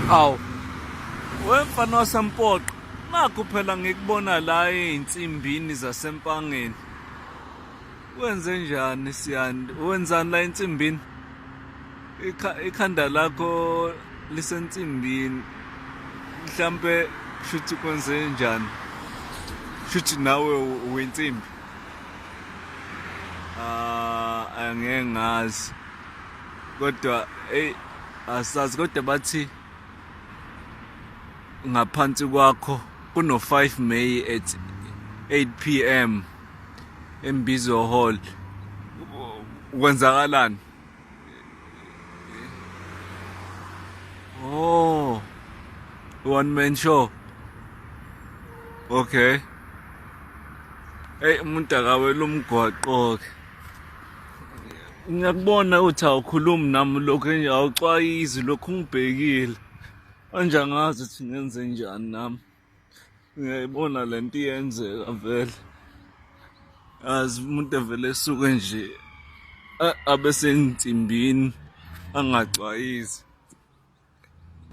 Awu. Wemfana waseMpoqo, nakhu phela ngikubona la ey'nsimbini zaseMpangeni. Wenze njani Siyandi? Wenzani la ensimbini? Ikhanda lakho lisensimbini. Mhlampe shuthi kwenze njani? Shuthi nawe uwinsimbi. Ah, angeke ngazi. Kodwa hey asazi kodwa bathi ngaphansi kwakho kuno 5 May at 8 pm eMbizo Hall. Kwenzakalani? Oh. One man show. Okay. Hey umuntu akawela umgwaqo ke. Ngiyakubona ukuthi awukhulumi nami lokho nje awucwayizi lokhu ungibhekile. Manje angazi ukuthi ngenze njani nami. Ngiyayibona le nto iyenzeka vele. Azi umuntu evele esuke nje abe sensimbini angacwayizi.